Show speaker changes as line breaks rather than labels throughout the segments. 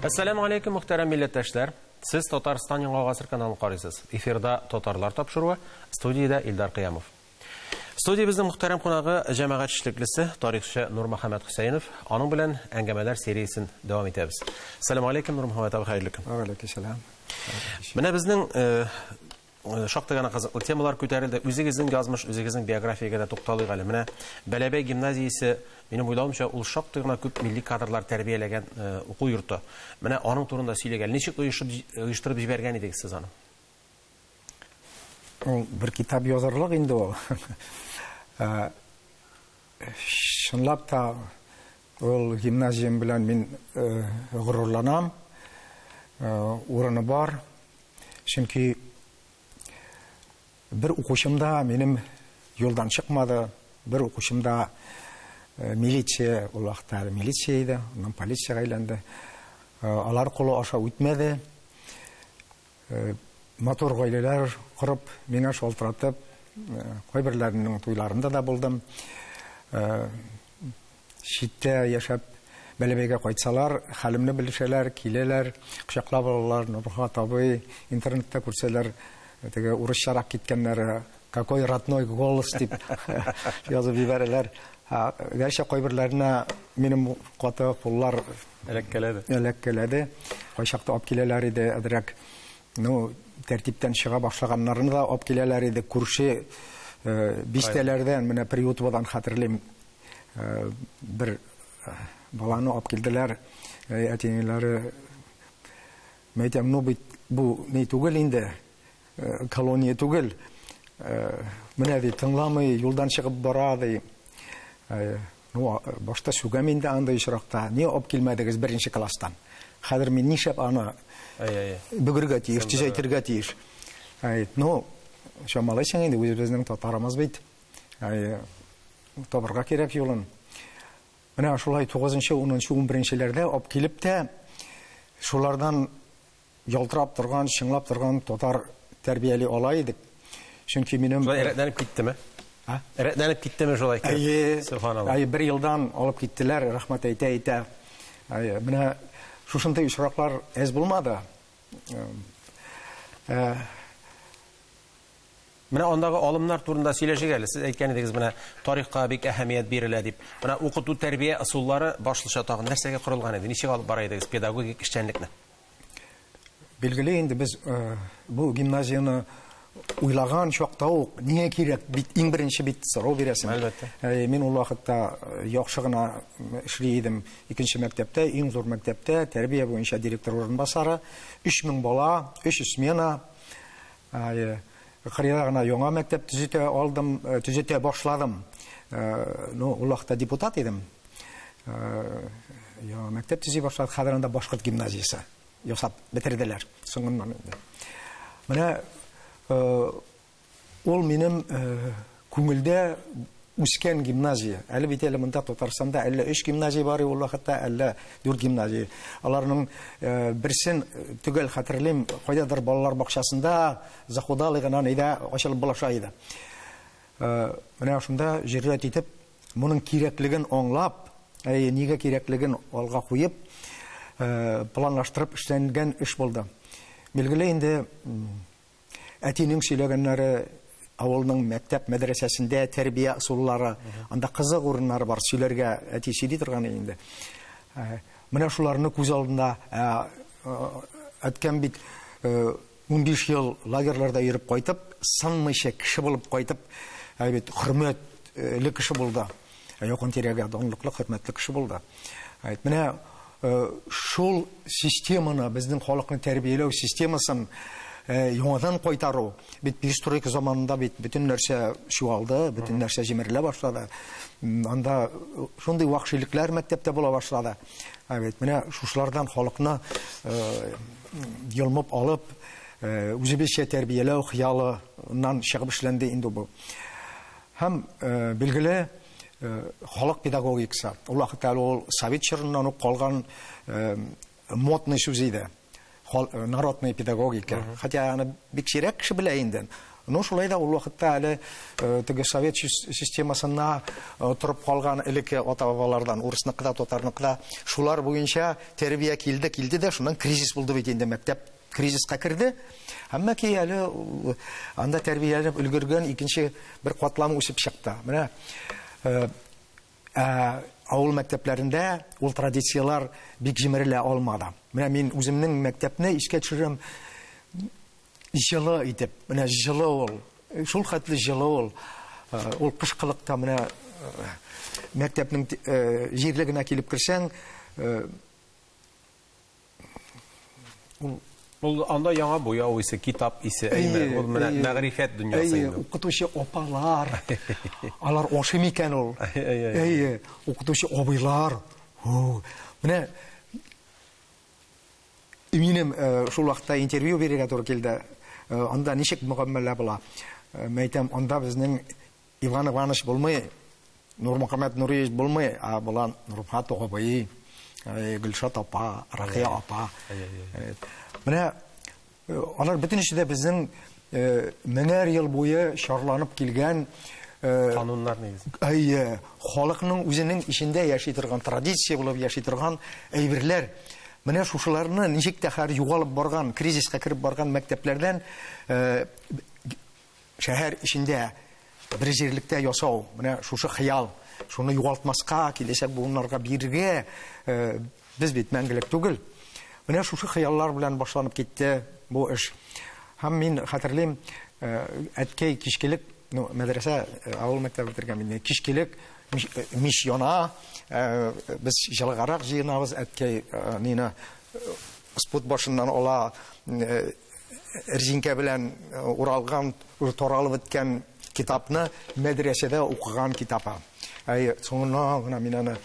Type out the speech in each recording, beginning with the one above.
Әссәламү алейкум, мөхтәрәм милләттәшләр. Сез Татарстан Яңа гасыр каналын карыйсыз. Эфирда Татарлар тапшыруы, студиядә Илдар Кыямов. Студиябезнең мөхтәрәм кунагы җәмәгать эшлеклесе, тарихчы Нурмөхәммәт Хөсәенов. Аның белән әңгәмәләр сериясен дәвам итәбез. Сәлам алейкум, Нурмөхәммәт абый, хәерле көн.
Вәгаләйкүм.
Менә безнең шактый гына кызыклы темалар күтәрелде. Үзегезнең язмыш, үзегезнең биографиягә дә тукталыйк әле. Менә Бәләбәй гимназиясе, минем уйлавымча, ул шактый гына күп милли кадрлар тәрбияләгән уку йорты. Менә аның турында сөйлик әле. Ничек оешып, оештырып җибәргән идегез сез аны?
Ул бер китап язарлык инде ул. Чынлап та ул гимназиям белән мин горурланам. Урыны бар. Чөнки бер укучым да минем юлдан чыкмады, бер укучым да милиция, ул вакытта әле милиция иде, аннан полициягә әйләнде. Алар кулы аша үтмәде. Матур гаиләләр корып, миңа шалтыратып, кайберләренең туйларында да булдым. Читтә яшәп, Бәләбәйгә кайтсалар, хәлемне белешәләр, киләләр, кочаклап алалар, Нурхат абый, интернетта күрсәләр, теге урысчарак киткәннәре, какой родной голос дип язып җибәрәләр. Гәрчә кайберләренә минем каты куллар
эләккәләде.
Эләккәләде. Кайчакта алып киләләр иде, әзрәк, ну, тәртиптән чыга башлаганнарны да алып киләләр иде. Күрше бистәләрдән, менә Приютоводан хәтерлим, бер баланы алып килделәр, әти-әниләре, мин әйтәм, ну бит бу ни түгел инде, колония түгел. Менә ди, тыңламый, юлдан чыгып бара ди. Ну, башта сүгәм инде андый очракта. Ни алып килмәдегез беренче класстан? Хәзер мин нишләп аны бөгергә тиеш, төзәйтергә тиеш? Ну, чамалыйсың инде, үзебезнең татарымыз бит. Табырга кирәк юлын. Менә шулай 9-нчы, 10-нчы, 11-нчеләрдә алып килеп тә, шулардан ялтырап торган, чыңлап торган татар тәрбияли ала идек. Чөнки минем...
Шулай рәтләнеп киттеме?
А?
Рәтләнеп киттеме шулай?
Әйе.
Субханалла.
Әйе, бер елдан алып киттеләр, рәхмәт әйтә-әйтә. Әйе, менә шушындый очраклар әз булмады.
Менә андагы алымнар турында сөйләшик әле. Сез әйткән идегез, менә тарихка бик әһәмият бирелә дип. Менә укыту тәрбия ысуллары башлыча тагын нәрсәгә корылган иде? Ничек алып бара идегез педагогик эшчәнлекне?
Билгеле инде без бу гимназияне уйлаган чакта ук нигә кирәк бит иң беренче бит сорау бирәсең.
Әлбәттә.
Мин ул вакытта яхшы гына эшли идем икенче мәктәптә, иң зур мәктәптә тәрбия буенча директор урынбасары, 3000 бала, 3 смена. Кырыйда гына яңа мәктәп төзетә алдым, төзетә башладым. Ну, ул вакытта депутат идем. Яңа мәктәп төзи башладык. Хәзер анда башкорт гимназиясе ясап бетерделәр соңыннан инде. Менә ул минем күңелдә үскән гимназия. Әле бит әле монда Татарстанда әллә 3 гимназия бар ул вакытта, әллә 4 гимназия. Аларның берсен төгәл хәтерлим, кайдадыр балалар бакчасында захудалый гына нидә ачылып булаша иде. Менә шунда җөрьәт итеп, моның кирәклеген аңлап, әйе, нигә кирәклеген алга куеп, планлаштырып эшләнгән эш булды. Билгеле инде, әтинең сөйләгәннәре, авылның мәктәп мәдрәсәсендә тәрбия ысуллары, анда кызык урыннары бар, сөйләргә әти сөйли торган инде. Менә шуларны күз алдында әткәм бит 15 ел лагерьларда йөреп кайтып, сынмыйча кеше булып кайтып, бит хөрмәтле кеше булды. Якын тирәгә данлыклы, хөрмәтле кеше булды. Менә шул системаны, безнең халыкны тәрбияләү системасын яңадан кайтару. Бит перестройка заманында бит бөтен нәрсә чуалды, бөтен нәрсә җимерелә башлады. Анда шундый вахшилекләр мәктәптә була башлады. Бит менә шушылардан халыкны йолмып алып, үзебезчә тәрбияләү хыялыннан чыгып эшләнде инде бу. Һәм билгеле, халык педагогикасы. Ул вакытта әле ул совет чорыннан ук калган модный сүз иде. Народная педагогика. Хотя аны бик сирәк кеше белә инде. Ну, шулай да ул вакытта әле теге совет системасына торып калган элекке ата-бабалардан, урысныкы да, татарныкы да, шулар буенча тәрбия килде, килде дә, шуннан кризис булды бит инде, мәктәп кризиска керде. Әмма ки әле анда тәрбияләнеп өлгергән икенче бер катлам үсеп чыкты. Менә авыл мәктәпләрендә ул традицияләр бик җимерелә алмады. Менә мин үземнең мәктәпне искә төшерәм, җылы итеп, менә җылы ул, шул хәтле җылы ул. Ул кышкылыкта менә мәктәпнең җирлегенә килеп керсәң,
ул Ул анда яңа буяу исе, китап исе, әйме, ул менә мәгърифәт дөньясы инде.
Укытучы апалар, алар ашый микән ул? Әйе, укытучы абыйлар. Менә минем шул вакытта интервью бирергә туры килде. Анда ничек мөгамәлә була? Мәйтәм, анда безнең Иван Иванович булмый, Нурмөхәммәт Нуриевич булмый, ә була Нурфат абый, Гөлшат апа, Рахия апа. Менә алар бөтенесе дә безнең меңәр ел буе чарланып килгән
кануннар нигезендә.
Әйе, халыкның үзенең эчендә яши торган, традиция булып яши торган әйберләр. Менә шушыларны ничек тә хәзер югалып барган, кризиска кереп барган мәктәпләрдән шәһәр эчендә бер җирлектә ясау, менә шушы хыял, шуны югалтмаска, киләчәк буыннарга бирергә, без бит мәңгелек түгел. Менә шушы хыяллар белән башланып китте бу эш. Һәм мин хәтерлим, әткәй кичкелек, ну, мәдрәсә, авыл мәктәбе бетергән мин, кичкелек мич яна, без җылыгарак җыенабыз, әткәй нина спут башыннан ала резинка белән уралган, таралып беткән китапны, мәдрәсәдә укыган китапы. Әй, соңыннан гына мин аны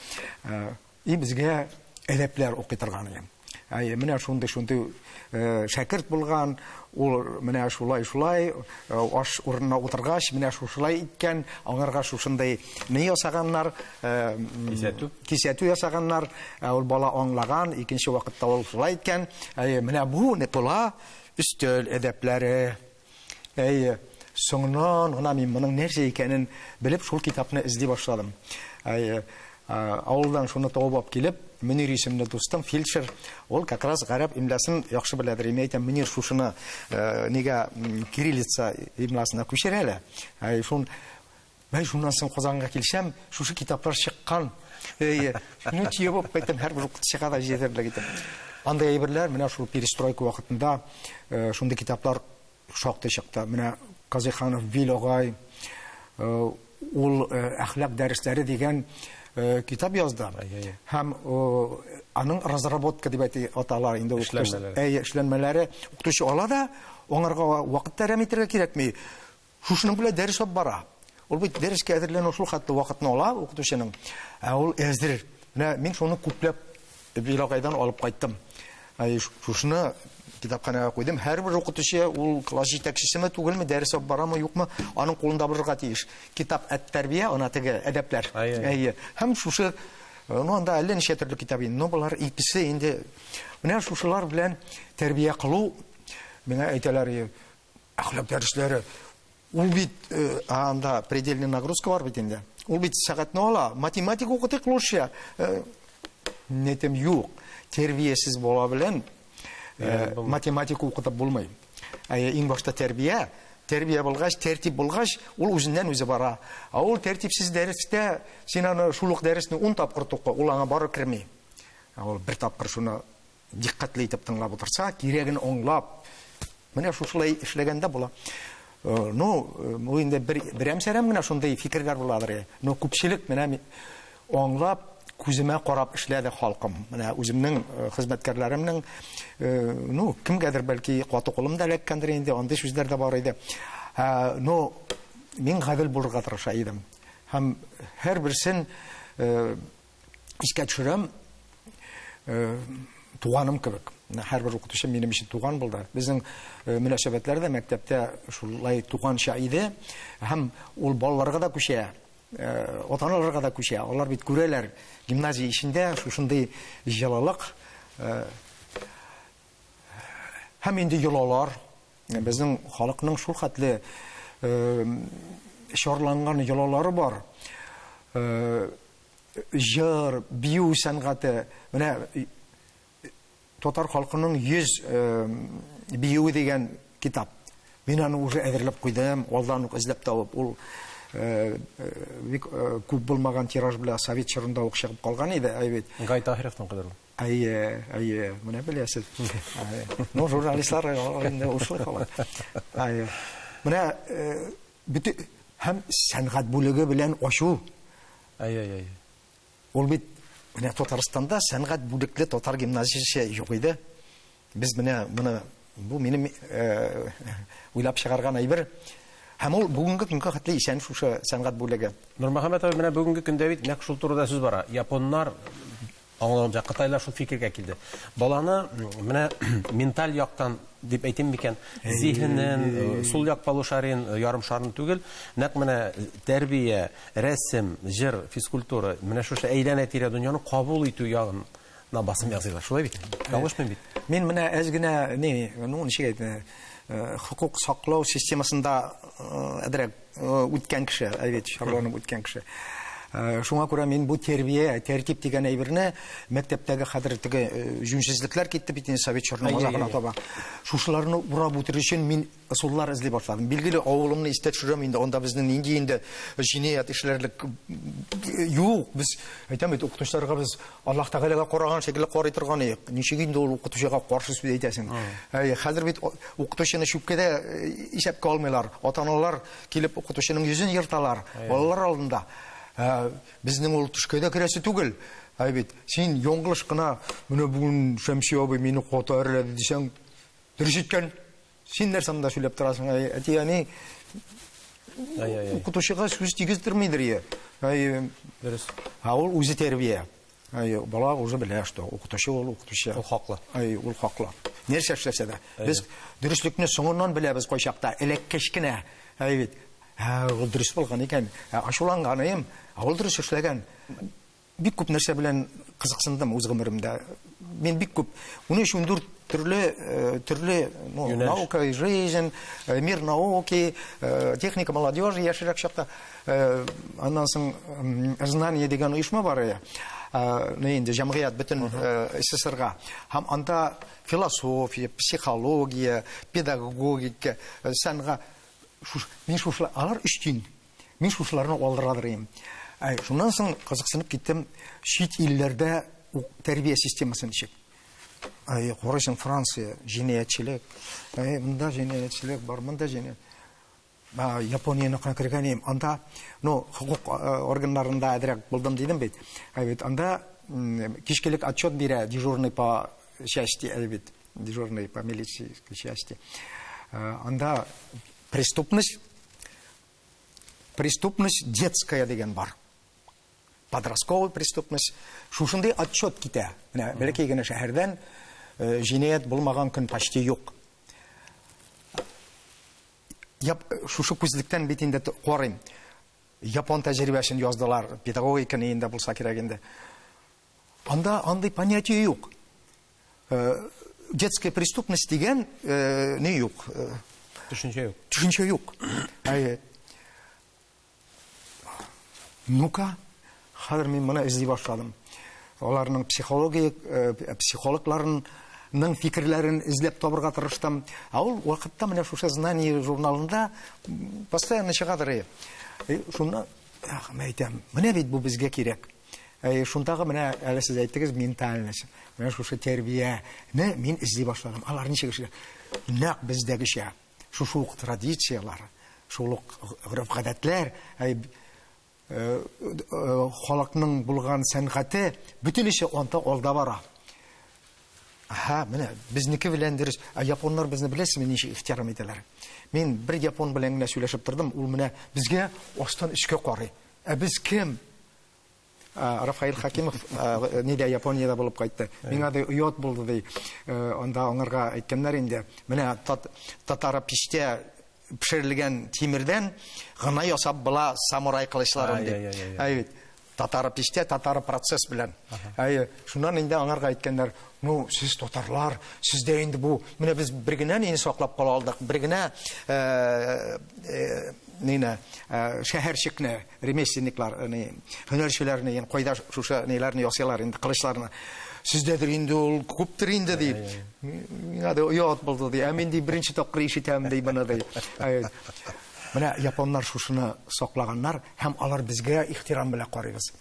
и безгә әдәпләр укый торган идем. Әй, менә шундый-шундый шәкерт булган, ул менә шулай-шулай аш урынына утыргач, менә шушылай иткән, аңарга шушындай ни ясаганнар,
кисәтү.
Кисәтү ясаганнар, ул бала аңлаган, икенче вакытта ул шулай иткән. Әй, менә бу не була өстәл әдәпләре. Әй, соңыннан гына мин моның нәрсә икәнен белеп, шул китапны эзли башладым. Әй, авылдан шуны табып алып килеп, Мөнир исемле дустым, фельдшер, ул как раз гарәп имласын яхшы беләдер. Мин әйтәм, Мөнир шушыны нигә кириллица имласына күчер әле. Әй, шун, бәй, шуннан соң Казанга килсәм, шушы китаплар чыккан. Әй, шуны төяп алып кайтам, һәрбер укытучыга да җитәрлек итеп. Андай әйберләр менә шул перестройка вакытында шундый китаплар шактый чыкты. Менә Казыйханов Вил агай, ул әхлак дәресләре дигән китап язды. Һәм аның разработка дип атала инде
эшләнмәләре.
Әйе, эшләнмәләре. Укытучы ала да, аңарга вакыт әрәм итәргә кирәкми. Шушының белән дәрес алып бара. Ул бит дәрескә әзерләнү шул хәтле вакытны ала укытучының. Ә ул әзер. Менә мин шуны күпләп Вил агайдан алып кайттым. Әй, шушыны китапханәгә куйдым. Һәрбер укытучы, ул класс җитәкчесеме, түгелме, дәрес алып барамы, юкмы, аның кулында булырга тиеш. Китап әт-тәрбия, ана теге әдәпләр. Әйе. Һәм шушы, ну, анда әллә ничә төрле китап инде. Но болар икесе инде. Менә шушылар белән тәрбия кылу, миңа әйтәләр, әхлак дәресләре. Ул бит анда предельный нагрузка бар бит инде. Ул бит сәгатьне ала, математика укытыйк лучше. Нетем юк. Тәрбиясез бала белән математика укытып булмый. Иң башта тәрбия, тәрбия булгач, тәртип булгач, ул үзеннән үзе бара. Ә ул тәртипсез дәрестә син аны шул ук дәресне 10 тапкыр тукы, ул аңа барып керми. Ә ул бер тапкыр шуны диккәтле итеп тыңлап утырса, кирәген аңлап, менә шушылай эшләгәндә була. Ну, бу инде бер берәм-сәрәм генә шундый фикерләр буладыр. Но күпчелек менә аңлап, күземә карап эшләде халкым. Менә үземнең хезмәткәрләремнең, ну, кемгәдер бәлки каты кулым да эләккәндер инде, андый сүзләр дә бар иде. Но мин гадел булырга тырыша идем. Һәм һәрберсен искә төшерәм, туганым кебек. Һәрбер укытучы минем өчен туган булды. Безнең мөнәсәбәтләр дә мәктәптә шулай туганча иде. Һәм ул балаларга да күчә, ата-аналарга да күчә. Алар бит күрәләр, гимназия эчендә шушындый җылылык. Һәм инде йолалар. Безнең халыкның шул хәтле чарланган йолалары бар. Җыр, бию сәнгате. Менә татар халкының 100 биюе дигән китап. Мин аны уже әзерләп куйдым, алдан ук эзләп табып, ул бик күп булмаган тираж белән совет чорында ук чыгып калган иде, әй бит.
Гай Таһировның кадәр ул.
Әйе, әйе, менә беләсез. Ну, журналистлар инде ушлы халык. Әйе. Менә бөтен һәм сәнгать бүлеге белән ачу.
Әйе, әйе.
Ул бит менә Татарстанда сәнгать бүлекле татар гимназиясе юк иде. Без менә моны бу минем уйлап чыгарган әйбер. Һәм ул бүгенге көнгә хәтле исән шушы сәнгать бүлеге.
Нурмөхәммәт абый, менә бүгенге көндә бит нәкъ шул турыда сүз бара. Японнар аңлавымча, кытайлар шул фикергә килде. Баланы менә менталь яктан дип әйтим микән, зиһенен, сул як полушариен, ярымшарын түгел, нәкъ менә тәрбия, рәсем, җыр, физкультура, менә шушы әйләнә-тирә дөньяны кабул итү ягын на басым ясыйлар. Шулай бит? Ялгышмыйм бит?
Мин менә әз генә ни, ну ничек әйтә, хокук саклау системасында әзрәк үткән кеше, әйбәт чарланып үткән кеше. Шуңа күрә мин бу тәрбия, тәртип дигән әйберне мәктәптәге хәзер теге җүнсезлекләр китте бит инде совет чорының азагына таба. Шушыларны урап үтер өчен мин ысуллар эзли башладым. Билгеле, авылымны истә төшерәм инде, анда безнең нинди инде җинаять эшләрлек юк. Без әйтәм бит, укытучыларга без Аллаһ Тәгаләгә караган шикелле карый торган идек. Ничек инде ул укытучыга каршы сүз әйтәсең? Әй, хәзер бит укытучыны чүпкә дә исәпкә алмыйлар. Ата-аналар килеп укытучының йөзен ерталар балалар алдында. Безнең ул төшкә дә керәсе түгел. Әй бит, син яңгылыш кына менә бүген Шәмси абый мине каты әрләде дисәң, дөрес иткән. Син нәрсә монда сөйләп торасың, әй, әти-әни укытучыга сүз тигездермидер, е. Әй,
дөрес.
Ә ул үзе тәрбия. Әй, бала уже белә, что укытучы ул укытучы.
Ул хаклы.
Әй, ул хаклы. Нәрсә эшләсә дә. Без дөреслекне соңыннан беләбез кайчакта, эләккәч кенә. Әй бит. Ә, ул дөрес булган икән. Ә, ачуланганым, ә ул дөрес эшләгән. Бик күп нәрсә белән кызыксындым үз гомеремдә. Мин бик күп 13-14 төрле төрле, ну, наука и жизнь, мир науки, техника молодежи яшьрәк чакта, аннан соң Знание дигән оешма бар иде. Ну инде җәмгыять бөтен СССРга. Һәм анда философия, психология, педагогика, сәнгать, мин шушылар, алар өч тиң. Мин шушыларны алдырадыр идем. Ә шуннан соң кызыксынып киттем, чит илләрдә тәрбия системасы ничек. Әй, карыйсың, Франция, җинаятьчелек. Әй, монда җинаятьчелек бар, монда җинаять. Японияныкына кергән идем. Анда, ну, хокук органнарында әзрәк булдым дидем бит. Әй бит, анда кичкелек отчет бирә дежурный по части, әй бит, дежурный по милицейской части. Анда преступность, преступность детская дигән бар. Подростковая преступность. Шушындый отчет китә. Менә бәләкәй генә шәһәрдән җинаять булмаган көн почти юк. Шушы күзлектән бит инде карыйм. Япон тәҗрибәсен яздылар, педагогика нигезендә булса кирәк инде. Анда андый понятие юк. Детская преступность дигән не юк.
Төшенчә юк.
Төшенчә юк. Әйе. Ну-ка, хәзер мин моны эзли башладым. Аларның психология, психологларының фикерләрен эзләп табырга тырыштым. Ә ул вакытта менә шушы Знание журналында постоянно чыгадыр. Шунда, ах, мен әйтәм, менә бит бу безгә кирәк. Шундагы менә әле сез әйттегез ментальность. Менә шушы тәрбияне мин эзли башладым. Алар ничек эшли? Нәкъ бездәгечә. Шушы ук традицияләр, шул ук гореф-гадәтләр, халыкның булган сәнгате бөтенесе анда алда бара. Аһа, менә безнеке белән дөрес. Ә японнар безне беләсезме ничек ихтирам итәләр? Мин бер япон белән генә сөйләшеп тордым, ул менә безгә астан өскә карый. Ә без кем? Рафаэль Хакимов нидә Япониядә булып кайтты. Миңа ди оят булды ди. Анда аңарга әйткәннәр инде. Менә татара пиштә пешерелгән тимердән гына ясап була самурай кылычларын дип. Әй бит. Татарописьтә татаро процесс белән. Әйе, шуннан инде аңарга әйткәннәр, ну, сез татарлар, сездә инде бу, менә без бер генә нине саклап кала алдык, бер генә нине, шәһәрчекне, ремесленниклар, ни, һөнәрчеләрне, yani кайда шушы ниләрне ясыйлар инде, кылычларны. Сездәдер инде ул күптер инде ди. Миңа да оят булды ди. Ә мин ди беренче тапкыр ишетәм ди моны ди. Менә японнар шушыны саклаганнар һәм алар безгә ихтирам белән карыйбыз.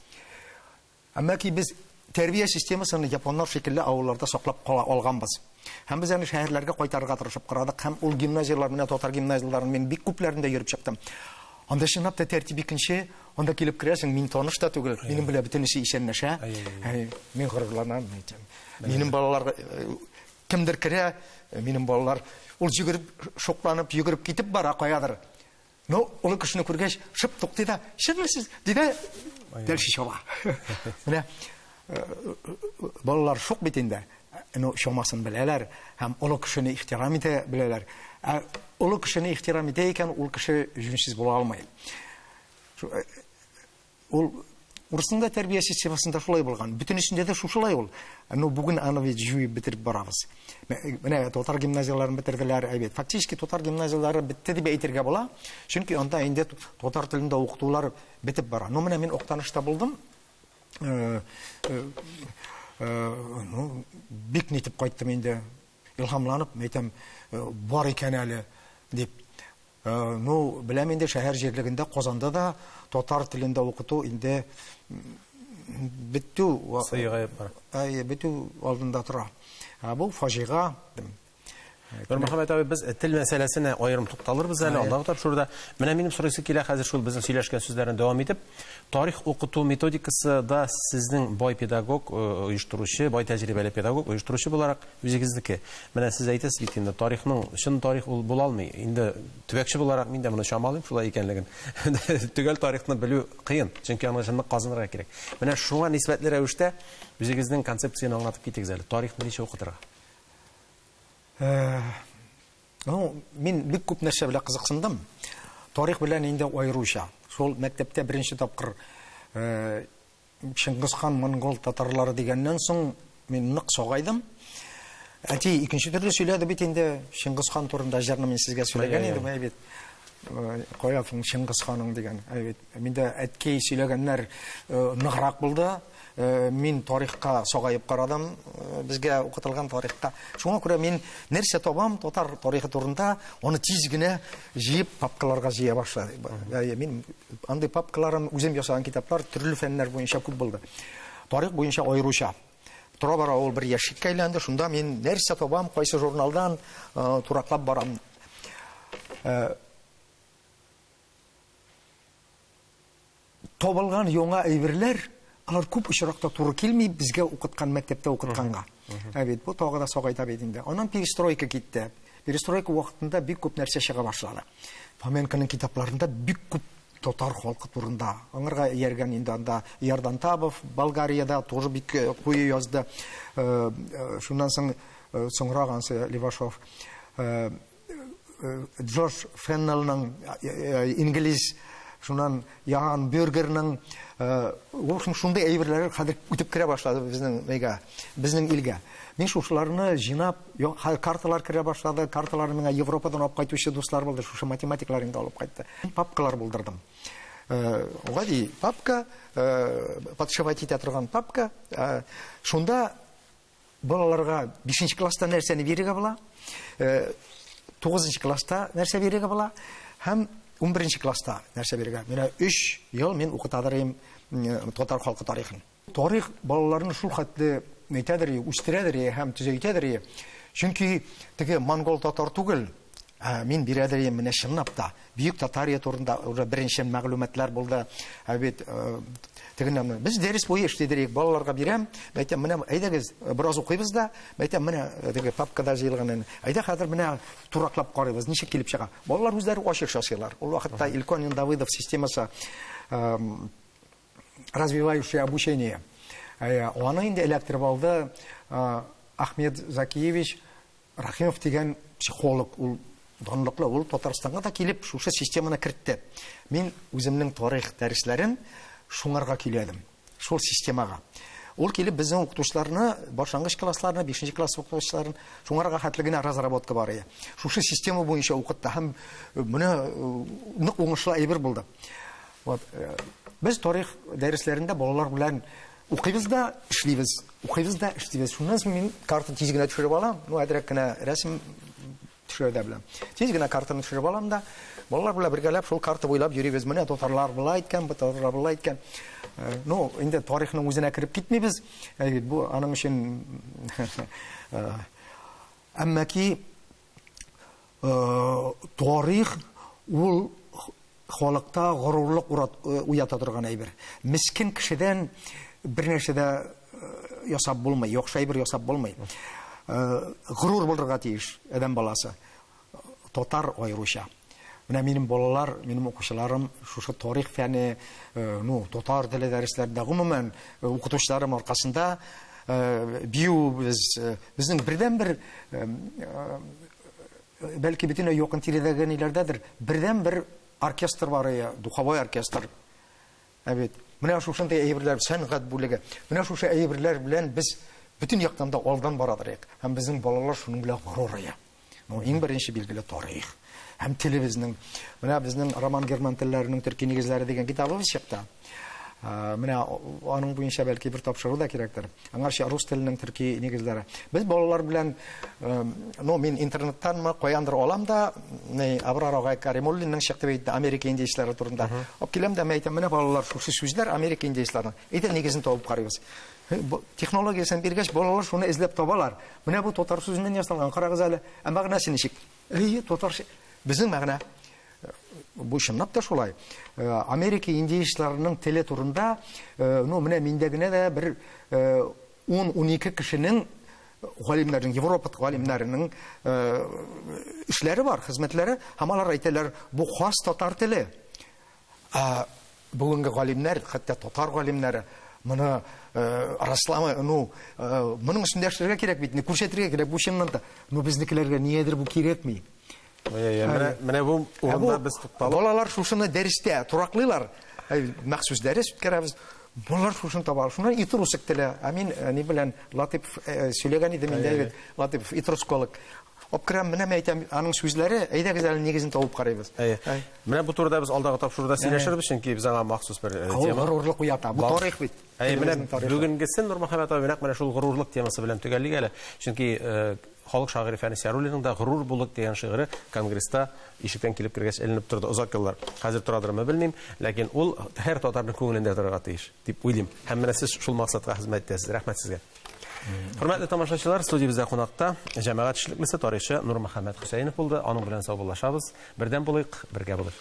Әмма ки без тәрбия системасын японнар шикелле авылларда саклап кала алганбыз. Һәм без аны шәһәрләргә кайтарырга тырышып карадык һәм ул гимназияләр, менә татар гимназияләрен мин бик күпләрендә йөреп чыктым. Анда чынлап та тәртип икенче, анда килеп керәсең, мин таныш та түгел, минем белән бөтенесе исәнләшә. Мин горурланам, әйтәм. Минем балалар кемдер керә, минем балалар ул йөгереп, шокланып йөгереп китеп бара каядыр. Ну, олы кешене күргәч, шып туктый да, чынмы сез? ди дә, дальше чаба. Менә балалар шук бит инде. Ну, чамасын беләләр һәм олы кешене ихтирам итә беләләр. Ә олы кешене ихтирам итә икән, ул кеше җүнсез була алмый. Ул урысның да тәрбия системасында шулай булган. Бөтенесендә дә шушылай ул. Ну, бүген аны бит җуеп бетереп барабыз. Менә татар гимназияләрен бетерделәр, әйбәт. Фактически татар гимназияләре бетте дип әйтергә була. Чөнки анда инде татар телендә укытулар бетеп бара. Ну, менә мин Актанышта булдым. Ну, бик нитеп кайттым инде. Илһамланып, әйтәм, бар икән әле дип. Ну, беләм инде, шәһәр җирлегендә, Казанда да татар телендә укыту инде бетү
сыегаеп бара.
Әйе, бетү алдында тора. Бу фаҗига.
Нурмөхәммәт абый, без тел мәсьәләсенә аерым тукталырбыз әле, алдагы тапшыруда. Менә минем сорыйсы килә хәзер шул безнең сөйләшкән сүзләрне дәвам итеп. Тарих укыту методикасы да сезнең бай педагог, оештыручы, бай тәҗрибәле педагог, оештыручы буларак үзегезнеке. Менә сез әйтәсез бит инде, тарихның чын тарих ул була алмый. Инде төбәкче буларак мин дә моны чамалыйм шулай икәнлеген. Төгәл тарихны белү кыен, чөнки аны чынлык казынырга кирәк. Менә шуңа нисбәтле рәвештә үзегезнең концепцияне аңлатып китегез әле. Тарихны ничек укытырга?
Ну, мин бик күп нәрсә белән кызыксындым. Тарих белән инде аеруча. Шул мәктәптә беренче тапкыр Чингисхан монгол татарлары дигәннән соң мин нык сагайдым. Әти икенче төрле сөйләде бит инде Чингисхан турында җырны мин сезгә сөйләгән идем, әй бит. Кая соң Чингисханың дигән. Әй бит. Миндә әткәй сөйләгәннәр ныграк булды. Мин тарихка сагаеп карадым, безгә укытылган тарихка. Шуңа күрә мин нәрсә табам татар тарихы турында, аны тиз генә җыеп папкаларга җыя башладым. Мин андый папкаларым, үзем ясаган китаплар төрле фәннәр буенча күп булды. Тарих буенча аеруча. Тора-бара ул бер ящикка әйләнде. Шунда мин нәрсә табам, кайсы журналдан тураклап барам. Табылган яңа әйберләр, алар күп очракта туры килми безгә укыткан мәктәптә укытканга. Ә бит бу тагы да сагайта бит инде. Аннан перестройка китте. Перестройка вакытында бик күп нәрсә чыга башлады. Фоменконың китапларында бик күп татар халкы турында. Аңарга ияргән инде анда Ярдан Табов, Болгариядә тоже бик куе язды. Шуннан соң соңрак ансы Левашов. Джордж Феннелның инглиз, шуннан Яһан Бюргерның, в общем, шундый әйберләр хәзер үтеп керә башлады безнең мейгә, безнең илгә. Мин шушыларны җыйнап, хәзер карталар керә башлады, карталарны миңа Европадан алып кайтучы дуслар булды, шушы математиклар инде алып кайтты. Папкалар булдырдым. Гади папка, подшивать итә торган папка. Шунда балаларга 5 класста нәрсәне бирергә була, 9 класста нәрсә бирергә була һәм 11 класста нәрсә бирергә. Менә 3 ел мин укытадыр идем татар халкы тарихын. Тарих балаларны шул хәтле әйтәдер, үстерәдер һәм төзәйтәдер. Чөнки теге монгол татар түгел, мин бирәдер менә чынлап та. Бөек Татария турында уже беренче мәгълүматлар булды. Ә бит тегеннән без дәрес буе эшлидер, балаларга бирәм, әйтәм, менә әйдәгез, бераз укыйбыз да, әйтәм, менә теге папкада җыелган. Әйдә хәзер менә тураклап карыйбыз, ничек килеп чыга. Балалар үзләре ачыш ясыйлар. Ул вакытта Ильконин Давыдов системасы развивающее обучение. Аны инде эләктереп алды Ахмед Закиевич Рахимов дигән психолог, ул данлыклы, ул Татарстанга да килеп шушы системаны кертте. Мин үземнең тарих дәресләрен шуңарга көйләдем. Шул системага. Ул килеп безнең укытучыларны, башлангыч классларны, 5 класс укытучыларын, шуңарга хәтле генә разработка бар иде. Шушы система буенча укытты һәм менә нык уңышлы әйбер булды. Вот. Без тарих дәресләрендә балалар белән укыйбыз да эшлибез, укыйбыз да эшлибез. Шуннан соң мин карта тиз генә төшереп алам, ну әзрәк кенә рәсем төшерә дә беләм. Тиз генә картаны төшереп алам да, балалар белән бергәләп шул карта буйлап йөрибез. Менә татарлар болай иткән, бу татарлар болай иткән. Ну, инде тарихның үзенә кереп китмибез. Бу аның өчен әмма ки тарих ул халыкта горурлык уята торган әйбер. Мискен кешедән бер нәрсә дә ясап булмый, яхшы әйбер ясап булмый. Горур булырга тиеш адәм баласы. Татар аеруча. Менә минем балалар, минем укучыларым шушы тарих фәне, ну, татар теле дәресләрендә, гомумән, укытучыларым аркасында бию без, безнең бердәнбер, бәлки бөтенләй якын тирәдәге ниләрдәдер, бердәнбер оркестр бар иде, духовой оркестр. Ә бит менә шушындый әйберләр, сәнгать бүлеге. Менә шушы әйберләр белән без бөтен яктан да алдан барадыр идек. Һәм безнең балалар шуның белән горур иде. Ну, иң беренче билгеле тарих һәм телебезнең. Менә безнең роман герман телләренең төрки нигезләре дигән китабыбыз чыкты. Менә аның буенча бәлки бер тапшыру да кирәктер. Аңарча рус теленең төрки нигезләре. Без балалар белән, ну, мин интернеттанмы, каяндыр алам да, ни, Абрар агай Каримуллинның чыкты бит Америка индейцлары турында. Алып киләм дә, әйтәм, менә балалар, шушы сүзләр Америка индейцларының. Әйдә нигезен табып карыйбыз. Технологиясен биргәч, балалар шуны эзләп табалар. Менә бу татар сүзеннән ясалган, карагыз әле. Ә мәгънәсе ничек? Әйе, татар безнең мәгънә. Бу чынлап та шулай. Америка индейцларының теле турында, ну, менә миндә генә дә бер 10-12 кешенең галимнәрнең, Европа галимнәренең эшләре бар, хезмәтләре, һәм алар әйтәләр, бу хас татар теле. Ә бүгенге галимнәр, хәтта татар галимнәре моны расламай, ну, моның өстендә эшләргә кирәк бит, күрсәтергә кирәк, бу чыннан да. Ну, безнекеләргә ниядер бу кирәкми.
Менә бу урында без тукталып.
Балалар шушыны дәрестә тораклыйлар. Махсус дәрес үткәрәбез. Балалар шушыны табалар. Шуннан итруск теле. Ә мин ни белән Латыпов сөйләгән идем инде, Латыпов итрусколог. Алып керәм, менә мин әйтәм, аның сүзләре, әйдәгез әле нигезен табып карыйбыз.
Әйе. Менә бу турыда без алдагы тапшыруда сөйләшербез, чөнки без аңа махсус бер тема.
Горурлык уята. Бу тарих бит.
Әйе, менә бүгенгесен Нурмөхәммәт абый нәкъ менә шул горурлык темасы белән төгәллик әле. Чөнки халык шагыйре Фәнис Яруллинның да Горур булык дигән шигыре конгресста ишектән килеп кергәч эленеп торды озак еллар. Хәзер торадырмы белмим, ләкин ул һәр татарның күңелендә торырга тиеш дип уйлыйм. Һәм менә сез шул максатка хезмәт итәсез. Рәхмәт сезгә. Хөрмәтле тамашачылар, студиябездә кунакта җәмәгать эшлеклесе, тарихчы Нурмөхәммәт Хөсәенов булды. Аның белән саубуллашабыз. Бердәм булыйк, бергә булыйк.